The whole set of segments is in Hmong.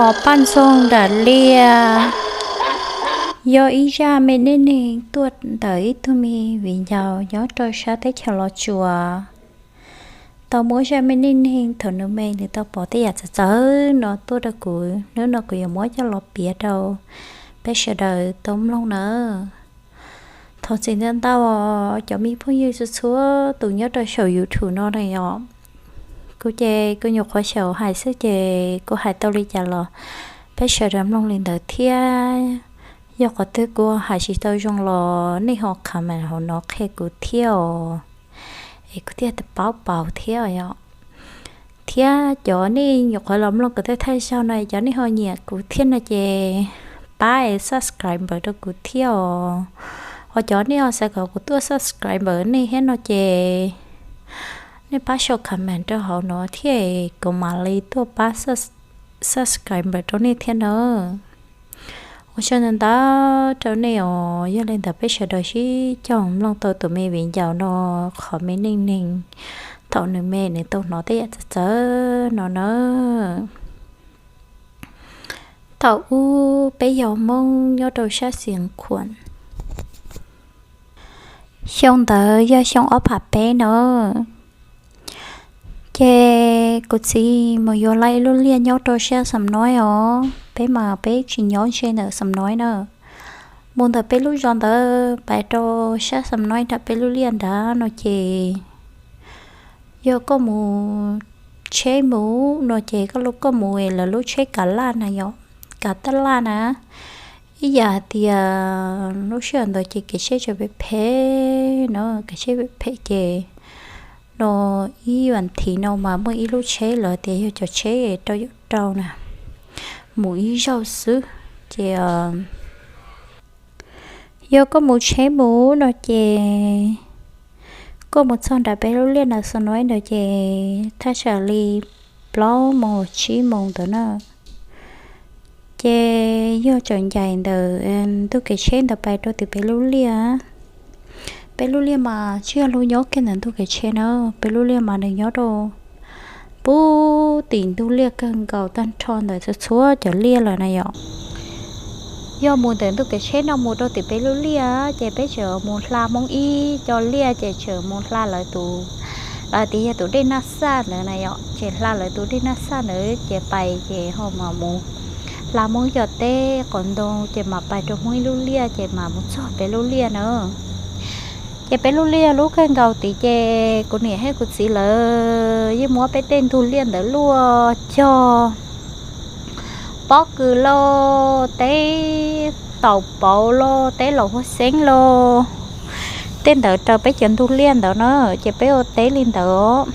Paj ntxoog nram liaj yog ib zaj me neej neeg tuaj ntawm ib tug me viv ncaus nyob rau sab teb chaws Los Tsuas. Tau muab zaj me neej neeg thaum nws me nws tau pom tej yam txawv txawv no tuaj rau kuv, hnub no kuv yuav muab coj los piav rau peb sawv daws tau mloog nawb. Thov txim ntau ntau cov me phooj ywg txhua txhua tus nyob rau saum YouTube no na yom. Kuv ces kuv nyuam qhuav xyaum hais xwb ces kuv hais tau li cas los peb sawv daws mloog li ntawd thiab. Yog qhov twg kuv hais tsis tau zoo los nej ho comment hauv no qhia kuv thiab os, es kuv thiaj paub paub thiab yom. Thiab cov nej nyuam qhuav los mloog kuv tej thaij zog no cov nej ho nyiam kuv thiab no ces pab subscribe rau kuv thiab os. Ho cov nej ho xav kom kuv tuaj subscribe nej thiab no ces nej pab sau comment rau hauv no thiab kuv mam li tuaj pab subscribe rau nej thiab nawb. Ua tsaug ntau ntau rau nej os, yog li ntawd peb sawv daws sib cog mloog tau tus me viv ncaus no qhov me neej neeg thaum nws me nws tau hnov tej yam txawv txawv no na. Thaum ub peb yog Hmoob nyob rau sab Xiav Khuam. Xyoo ntawd yog xyoo ob phav peb na. Ces kuv txiv mus yuav lawv ib lub liaj nyob rau sab Xam Noib os, peb mas peb tsis nyob ze ntawm Xam Noib na. Mus ntawm peb lub zos ntawd pais rau sab Xam Noib nram peb lub liaj nrad no ces yog koj mus tsheb mus no ces koj lub, koj mus lawv lub tsheb kav laj na yom, kav taj laj na. Ib yam hais tias lub sij hawm ntawd ces kev tsheb tseem phem phem no, kev tsheb phem phem ces no ib vas thiv no mas muaj ib lub tsheb lawv tias yog cov tsheb rau yaum rau na, mus ib zaug xwb. Ces yog koj mus tsheb mus no ces koj mus txog nram peb lub liaj ntawd Xam Noib ntawd ces thaj tsam li plaub moos los tsib moos ntawd na. Ces yog tseem ncaim ntawm ntug kev tsheb ntawd pais rau tim peb lub liaj. Peb lub liaj mas tsis yog lub nyob kiag ntawm ntug kev tsheb na, peb lub liaj mas nws nyob rau pub tim ntug liaj kawg nkaus tag nrho ntawm txhua txhua cov liaj lawm na yom. Yog mus ntawm ntug kev tsheb no mus rau tim peb lub liaj ces peb tseem mus hla Hmoob ib co liaj ces tseem mus hla lawv tus, lawv tias yog tus dej Naj Xaj ntawd na yom, ces hla lawv tus dej Naj Xaj ntawd ces pais ces ho mas mus hla Hmoob ib co teb qos ntoo ces mas pais rau Hmoob ib lub liaj ces mas mus txog peb lub liaj na. Ces peb lub liaj lub kawg nkaus tid ces kuv niam thiab kuv txiv lawv yeej muab peb tej ntug liaj ntawd luaj cog, pob kws lauj, teb taus pauv lauj, teb laus huab xeeb lauj, tej ntawd raws peb cov ntug liaj ntawd na, ces peb ua teb li ntawd.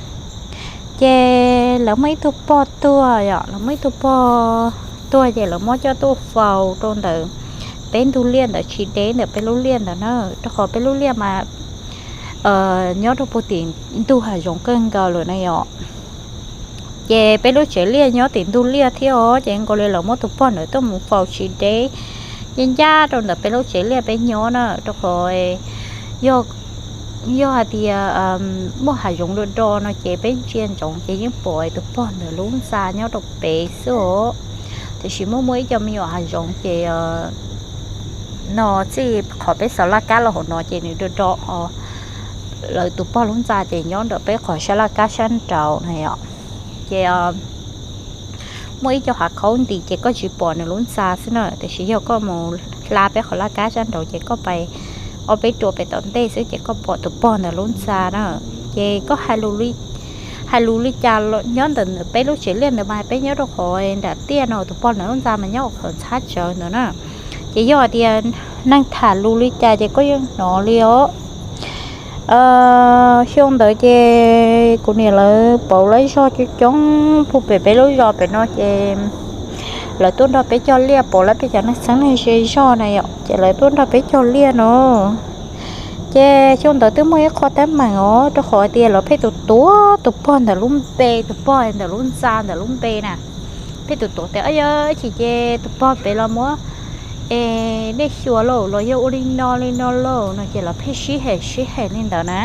Ces lawv muaj ib tug pog tuag yom, lawv muaj ib tug pog tuag ces lawv muab coj tuaj faus rau ntawm peb ntug liaj ntawd tsis deb ntawm peb lub liaj ntawd na, rau qhov peb lub liaj mas nyob rau puag tim ntug hav zoov kawg nkaus lawm na yom. Ces peb lub tsev liaj nyob tim ntug liaj thiab os, ces nkaus li lawv muab tus pog ntawd tuaj mus faus tsis deb, yeej ncaj rau ntawm peb lub tsev liaj peb nyob na, rau qhov yog, yog hais tias muaj hav zoov do do no ces peb ntsia ntsoov ces yeej pom tus pog ntawd lub ntxa nyob rau pem xwb os. Tiam sis muaj muaj ib co me nyuam hav zoov ces no txij qhov peb xov laj kab los hauv no ces nws do do, lawv tus pog lub ntxa ces nyob ntawm peb qhov sab laj kab sab nraud na yom. Ces muaj ib co hav khaub ntis ces koj tsis pom nws lub ntxa xwb na, tiam sis yog koj mus hla peb qhov laj kab sab nraud ces koj pais ob peb rua pem tom ntej xwb ces koj pom tus pog ntawd lub ntxa na. Ces koj hais lus li cas los nyob ntawm peb lub tsev liaj ntawd mas peb nyob rau qhov nram tiaj no, tus pog ntawd lub ntxa mas nyob qhov ntxhab tsawv ntawd na. Ces yog hais tias neeg tham lus li cas ces koj yeej hnov li os. Xyoo ntawd ces kuv niam lawv pauv lawv zog coob coob puag pem peb lub zos pem no ces lawv tuaj nrog peb cog liaj, pauv lawv peb cov neeg txheeb neeg ze zog na yom, ces lawv tuaj nrog peb cog liaj no. Ces xyoo ntawd twb muaj ib qho teeb meem os, rau qhov tias lawv pheej tus tuav tus pog ntawm lub npe, tus pog ntawm lub ntxa ntawm lub npe na. Pheej tus tuav tias, yog ib chim ces tus pog pem los muab es dej xyuas lauj, los yog ua li no li no lauj no ces lawv pheej sib hem sib hem li ntawd na.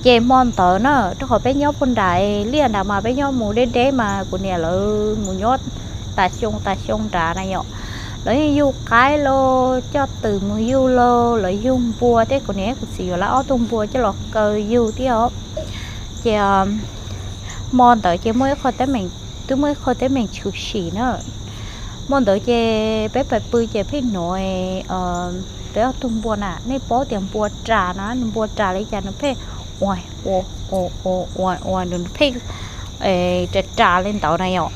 Ces hmo ntawd na, rau qhov peb nyob puag nram liaj nrad mas peb nyob mus deb deb mas kuv niam lawv mus nyob tas xyoo tas xyoo nrad na yom. Lawv yeej yug qaib los coj twm mus yug los, lawv yug npua thiab, kuv niam kuv txiv yuav lawv ob tug npua coj los kaw yug thiab os. Ces hmo ntawd ces muaj ib qho teeb meem, twb muaj ib qho teeb meem tshwm sim na. Hmo ntawd ces peb pais pw ces pheej hnov peb ob tug npua na, nej paub tias npua ras na, npua ras li cas nws pheej ua ua ua ua ua, nws pheej ras ras li ntawd na yom.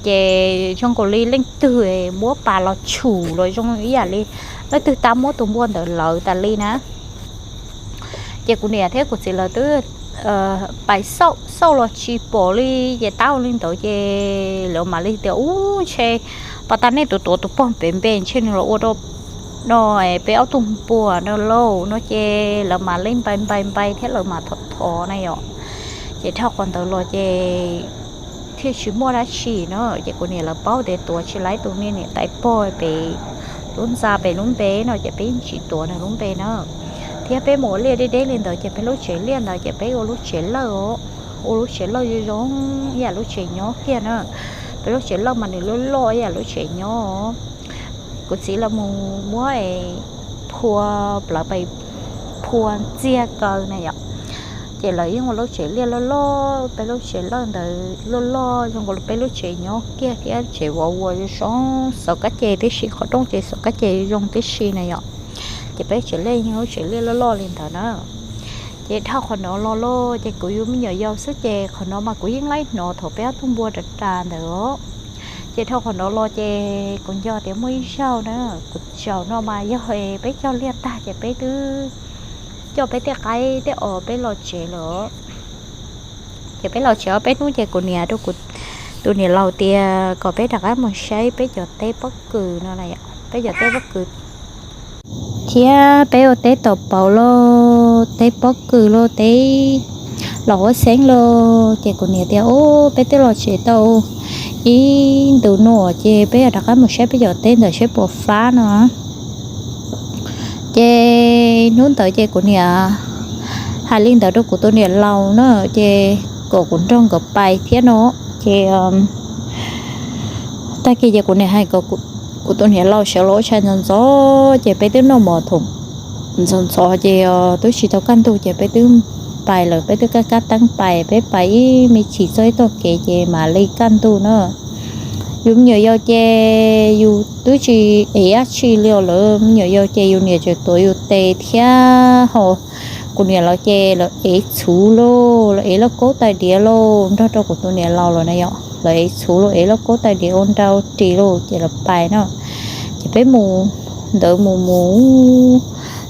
Ces zoo nkaus li leej twg muab pas los tshum los zoo ib yam li leej twg tab muab tus npua ntawd lawv tas li na. Ces kuv niam thiab kuv txiv lawv twb pais xauj xauj los tsis pom li, ces tab ua li ntawd ces lawv mam li tias ub ntshe pas tas nej tus tuav tus pog pem npe ntshe nws los ua rau no peb ob tug npua no lauj no, ces lawv mam li npai npai npai thiab lawv mam thov thov na yom. Ces dhau qhov ntawd los ces thiaj tsis muaj dab tsi na. Ces kuv niam lawv paub tias tuav tsis laib tus niag niam tais pog pem lub ntxa pem lub npe no, ces peb yeej tsis tuav nws lub npe na. Thiab peb mus ua liaj deb deb li ntawd ces peb lub tsev liaj ntawd ces peb ua lub tsev lawj os, ua lub tsev lawj zoo zoo ib yam lub tsev nyob kiag na. Peb lub tsev lawj mas nws loj loj ib yam lub tsev nyob. Kuv txiv lawv mus muab phua plawv pais phua ntxiag kaw na yom. Ces lawv yeej ua lub tsev liaj loj loj, peb lub tsev lawj ntawd loj loj zoo nkaus li peb lub tsev nyob kiag thiab tsev vov vuas zoo zoo, xov kab ces tib si, qhov rooj ces xov kab ces zoo tib si na yom. Ces peb tsev liaj yeej lub tsev liaj loj loj li ntawd na. Ces dhau qhov no los lauj, ces kuv yus me nyuam yaus xwb ces qhov no mas kuv yeej laib hnov thaum peb ob tug npua ras ras ntawd os. Ces dhau qhov no los ces kuv nco tias muaj ib zaug na, kuv zaum no mas yog peb cog liaj tag ces peb twb coj peb tej qaib tej os peb los tsev lawm. Ces peb los tsev ob peb hnub ces kuv niam rau kuv tus niam laus tias kom peb rov qab mus saib peb cov teb pob kws no, peb cov teb pob kws thiab peb ua teb taus pauv lauj, teb pob kws lauj, teb los huab xeeb lauj. Ces kuv niam tias, Ub, peb twb los tsev tau ib ntus no ces peb yuav rov qab mus saib peb cov teb ntawd saib puas fab no. Ces hnub ntawd ces kuv niam hais li ntawd rau kuv tus niam laus na, ces kom kuv nrog nkawd pais thiab no. Ces tag kis ces kuv niam hais kom kuv tus niam laus sawv los ua tshais ntxov ntxov, ces peb twb noj mov thaum ntxov ntxov ces twb tsis tau kaj ntug ces peb twb pais lawm, peb twb kab kab teeb pais, peb pais ib me chim txog ib tog kev ces mam li kaj ntug na. Yus me nyuam yaus ces yus twb tsis ev dab tsi li os, lawv me nyuam yaus ces yus niam tseem tuav yus tes thiab ho kuv niam lawv ces lawv ev txhuv lauj, lawv ev lauj kaub tais diav lauj nrog rau kuv tus niam laus lawm na yom, lawv ev txhuv lauj, ev lauj kaub tais diav ua nra ua ris lauj ces lawv pais na. Ces peb mus ntawd mus mus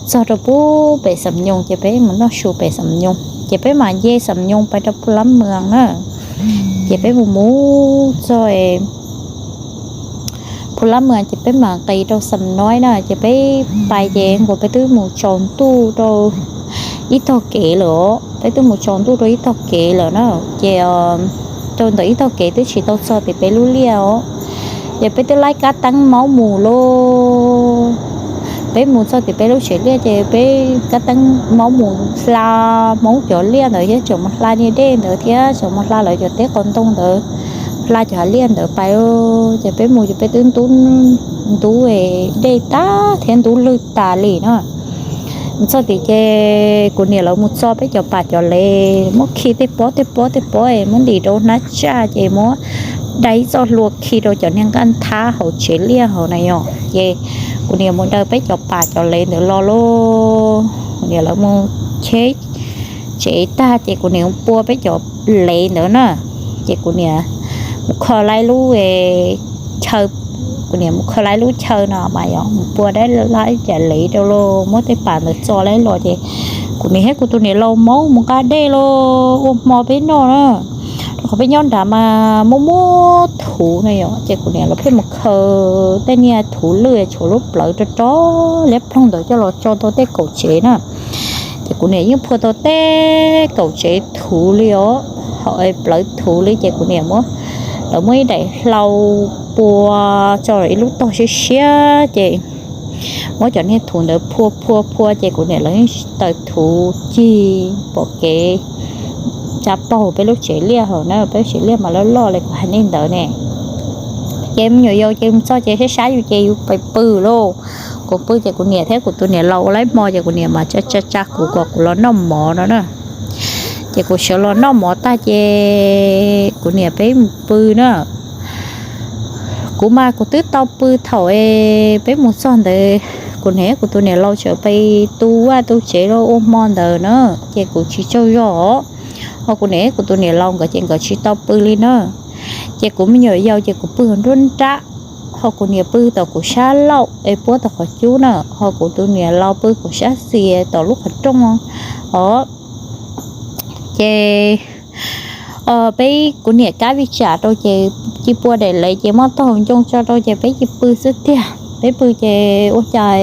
txog rau pub pem Xam Nyoos ces peb mus noj su pem Xam Nyoos ces peb mam nce Xam Nyoos pais rau Phu Lab Mws na. Ces peb mus mus txog Phu Lab Mws ces peb mam nqis rau Xam Noib na, ces peb pais ces nkaus peb twb mus tsaus ntuj rau ib tog kev lawm os, peb twb mus tsaus ntuj rau ib tog kev lawm na. Ces rau ntawm ib tog kev twb tsis tau txog tim peb lub liaj os, ces peb twb laib kab teeb maub mus lauj. Peb mus txog tim peb lub tsev liaj ces peb kab teeb maub mus hla Hmoob cov liaj ntawd thiab tseem mus hla niag dej ntawd thiab tseem mus hla lawv cov teb qos ntoo ntawd, hla cov hav liaj ntawd pais. Ces peb mus ces peb twb ntub, ntub dej tag thiab ntub lwg tas li na. Mus txog tim ces kuv niam lawv mus txo peb cov pas cov lev, muab khi tej pob tej pob tej pob es muab ntim rau hnab tsaj ces muab dai ib txoj hlua khi rau cov niag nqaj nthab hauv tsev liaj hauv na yom. Ces kuv niam mus daws peb cov pas cov lev ntawd los lauj, kuv niam lawv mus cheb tsev tag ces kuv niam mus pua peb cov lev ntawd na. Ces kuv niam mus kho laib lub chaw, kuv niam mus kho laib lub chaw no mas yog mus pua dab laib cov lev rau los muab tej pas ntawd txo laib los ces kuv niam thiab kuv tus niam laus maub mus nqa dej los ua hmo peb noj na. Rau qhov peb nyob nrad mas muaj muaj thuv na yom, ces kuv niam lawv pheej mus khaws tej niag thuv lwj tshuav lub plawv rog rog liab ploog ntawd coj los tso tau tej kaum tsev na. Ces kuv niam yeej phua tau tej kaum tsev thuv li os, hom plawv thuv li ces kuv niam muab, lawv muab ib daim hlau pua tso ib lub tog siab siab ces muab cov niag thuv ntawd phua phua phua ces kuv niam lawv yeej taws thuv cig pom kev tsa paug peb lub tsev liaj hauv na, peb lub tsev liaj mas loj loj li kuv hais nej ntawd ne. Ces me nyuam yaus ces mus txog ces sab sab yus ces yus pw lauj. Kuv pw ces kuv niam thiab kuv tus niam laus ua laib hmo ces kuv niam mas tsa tsa tsa kuv kom kuv los noj mov no na. Ces kuv sawv los noj mov tag ces kuv niam peb mus pw na. Kuv mas kuv twb tau pw thaum peb mus txog ntawd, kuv niam kuv tus niam laus tseem pw tu vaj tu tsev los ua hmo ntawd na, ces kuv tsis tsaug zog. Ho kuv niam kuv tus niam laus nkawd ces nkawd tsis tau pw li na. Ces kuv me nyuam yaus ces kuv pw nruab nrab, ho kuv niam pw tom kuv sab laug es puab tom qhov cub na, ho kuv tus niam laus pw kuv sab xias tom lub qhov rooj os. Ces peb kuv niam kab vij tsam rau ces ci pua daim lawv ces muab taub hau ncoo tso rau ces peb ci pw xwb tiag. Peb pw ces ua cas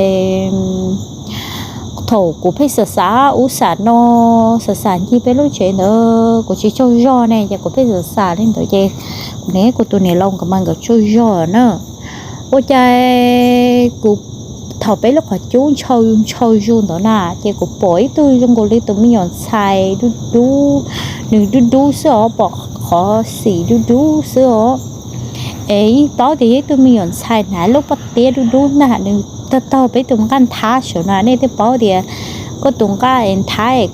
thaum kuv pheej xav xav ub xav no, xav xav ncig peb lub tsev ntawd kuv tsis tsaug zog ne, ces kuv pheej xav xav li ntawd ces kuv niam kuv tus niam laus nkawd mas nkawd tsaug zog na. Ua cas kuv thaum peb lub qhov cub ntshaus ntshaus zus ntawd na, ces kuv pom ib tug zoo nkaus li tus me nyuam ntxhais dub dub, nws dub dub xwb os, pom qhov xim dub dub xwb os. Es yeej paub tias yog ib tug me nyuam ntxhais hnav lub pob tiab dub dub ntag, nws taug taug peb tus nqaj nthab saum na. Nej twb paub tias koj tus nqaj nthab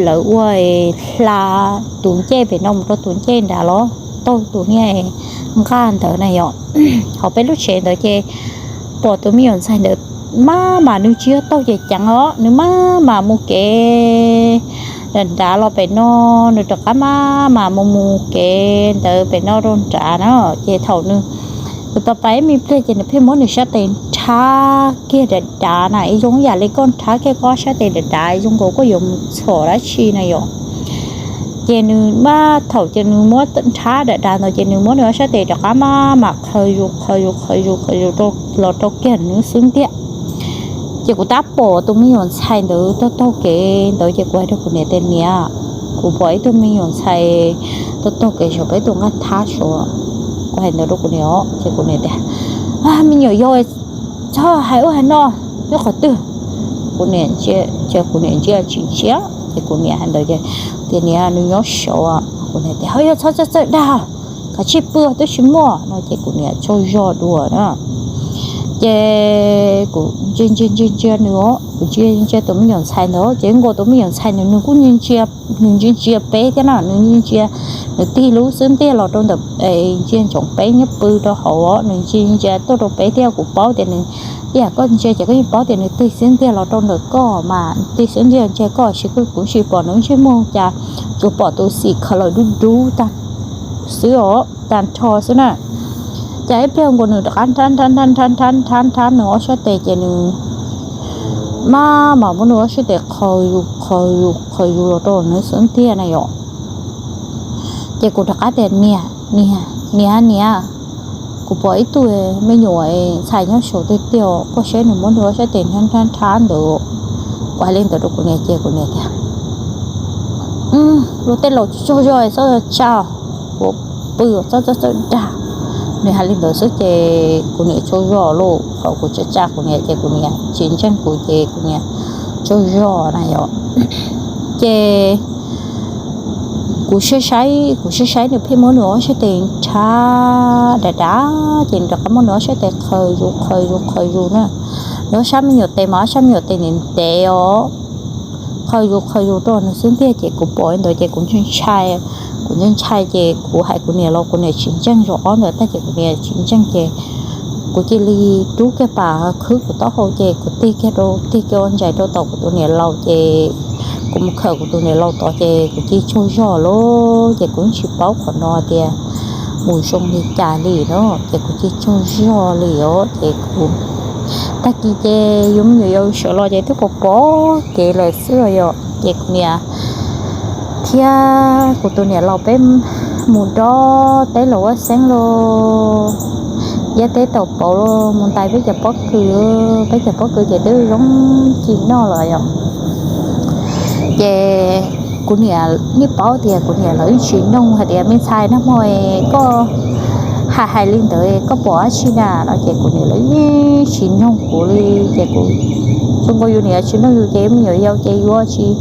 lawv ua hla tus ncej pem no mus rau tus ncej nrad los taug tus niag nqaj ntawd na yom. Hauv peb lub tsev ntawd ces pom tus me nyuam ntxhais ntawd maj mam, nws tsis yog taug ceev ceev os, nws maj mam mus kev nram nrad los pem no, nws rov qab maj mam mus mus kev ntawd pem no rau nrad na. Ces thaum nws, nws pais pais ib me pliag ces nws pheej muab nws sab tes nrhab kiag dav dav na, zoo yam li koj nrhab kiag koj sab tes dav dav zoo nkaus koj yuav mus txhom dab tsi na yom. Ces nws maj thaum ces nws muab nrhab dav dav ntawd ces nws muab nws ob sab tes rov qab maj mam qhaws zus qhaws zus qhaws zus qhaws zus los rau kiag nws xwb ntiag. Ces kuv tab pom tus me nyuam ntxhais ntawd taug taug kev ntawd ces kuv hais rau kuv niam tias niam, kuv pom ib tug me nyuam ntxhais taug taug kev saum peb tus nqaj thab saud. Kuv hais ntawd rau kuv niam os, ces kuv niam tias me nyuam yaus, txhob hais ua hais no, nyob qhov twg? Kuv niam, ces kuv niam ntsia tsis ntsia, ces kuv niam hais ntawd ces tias niam, nws nyob saud. Kuv niam tias ho yog txhob txawj txawj dag, kav tsij pw twb tsis muaj no ces kuv niam tsaug zog dua na. Ces kuv ntsia ntsia ntsia ntsia nws, kuv ntsia ntsia tus me nyuam ntxhais ntawd ces nkaus tus me nyuam ntxhais ntawd nws kuj ntsia ntsia, nws ntsia ntsia peb thiab na, nws ntsia ntsia, nws tig lub xub ntiag los rau ntawm, ntsia ntsoov peb nyob pw rau hauv, nws ntsia ntsia tuaj rau peb thiab. Kuv paub tias nws, ib yam koj ntsia ces koj yeej paub tias nws tig xub ntiag los rau ntawm koj mas, tig xub ntiag ntsia koj, tiam sis kuv tsis pom nws ntsej muag cas, tsuas pom tus xim khaws los dub dub tag xwb os, tag nrho xwb na. Ces ib pliag nkaus nws rov qab nrhab nrhab nrhab nrhab nrhab nrhab nws ob sab tes ces nws maj mam muab nws ob sab tes qhaws zus qhaws zus qhaws zus los rau nws xub ntiag na yom. Ces kuv rov qab tias niam, niam, niam, kuv pom ib tug me nyuam ntxhais nyob saud tiag tiag, koj saib nws muab nws ob sab tes nrhab nrhab ntawd. Kuv hais li ntawd rau kuv niam ces kuv niam tias luag tej laus tsaug zog txhob tsa, kuv pw txhob txawj txawj dag. Nws hais li ntawd xwb ces kuv niam tsaug zog lauj, qhov kuv tsa tsa kuv niam ces kuv niam tsis ntseeg kuv ces kuv niam tsaug zog na yom. Ces kuv saib saib, kuv saib saib nws pheej muab nws ob sab tes nrhab dav dav ces nws rov qab muab nws ob sab tes qhaws zus qhaws zus qhaws zus na. Nws ob sab me nyuam tes mas ob sab me nyuam tes ntev ntev os, qhaws zus qhaws zus rau nws xub ntiag ces kuv pom li ntawd ces kuv ntshai ntshai, kuv ntshai ntshai ces kuv hais kuv niam los kuv niam tsis ntseeg, zaum ob ntawd tag ces kuv niam tsis ntseeg ces kuv cia li rub kiag pam khwb kuv taub hau ces kuv tig kiag rau, tig kiag ua ntsais rau tom kuv tus niam laus ces kuv mus khawm kuv tus niam laus tod ces kuv cia li tsaug zog lauj. Ces kuv yeej tsis paub qhov no tias mus zoo li cas li no ces kuv cia li tsaug zog li os. Ces kuv, tag kis ces yus me nyuam yaus sawv los ces twb pom pom kev lawm xwb yom. Ces kuv niam thiab kuv tus niam laus peb mus dob teb los ua xeeb los, iab teb taus pauv los mus ntais peb cov pob kws, peb cov pob kws ces twb zoo ci noj los yom. Ces kuv niam yeej paub tias kuv niam lawv yeej tsis noog hais tias me ntxhais, nag hmo koj Hais hais li ntawd koj pom dab tsi na no ces kuv niam lawv tsis nug kuv li. Ces kuv, zoo nkaus yus niam tsis nug yus ces me nyuam yaus ces yuav tsis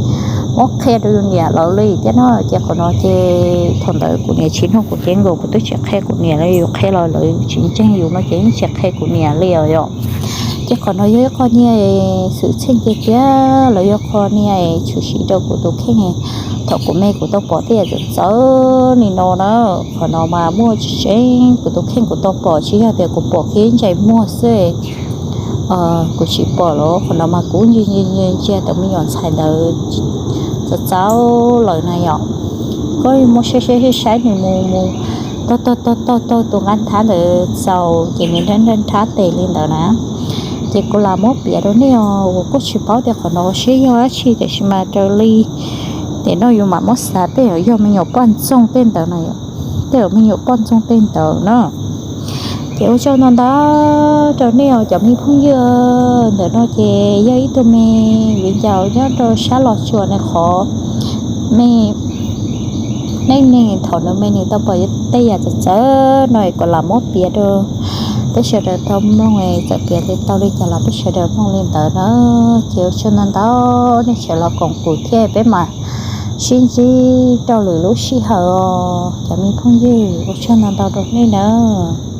muab qhia rau yus niam lawv li thiab no. Ces qhov no ces thaum ntawd kuv niam tsis nug kuv ces nkaus kuv twb tsis qhia kuv niam li, yus qhia los lawv tsis ntseeg yus no ces yeej tsis qhia kuv niam li os yom. Ces qhov no yog ib qho niag xwm txheej tiag tiag, los yog qho niag tshwm sim rau kuv tus kheej. Thaum kuv me kuv tau pom tej yam txawv txawv li no na, qhov no mas muaj tseeb tseeb kuv tus kheej kuv tau pom, tsis yog tias kuv pom kev ntsais muag xwb. Kuv tsis pom los qhov no mas kuv ntsia ntsia ntsia ntsia tau me nyuam ntxhais ntawd txawv txawv lawm na yom. Koj muab saib saib saib saib nws mus mus taug taug taug taug taug tus nqaj nthab ntawd txaus ces nws nrhab nrhab nrhab tes li ntawd na. Ces kuv lam muab piav rau nej os, kuv kuj tsis paub tias qhov no siab yog dab tsi tiam sis mas raws li tiam no yus mam muab xav tej yog me nyuam poj ntxoog tej ntawd na, tej me nyuam poj ntxoog tej ntawd na. Ces ua tsaug ntau ntau rau nej os cov me phooj ywg. Ntawm no ces yog ib tug me viv ncaus nyob rau sab Los Tsuas na, qhov me neej neeg thaum nws me nws tau pom tej yam txawv txawv no es kuv lam muab piav rau peb sawv daws tau mloog, txawm piav li tau li cas los peb sawv daws mloog li ntawd na. Ces ua tsaug ntau ntau, nej tseem los koom kuv thiab, peb mam sib ntsib rau lwm lub sij hawm os cov me phooj ywg. Ua tsaug ntau ntau rau nej nawb.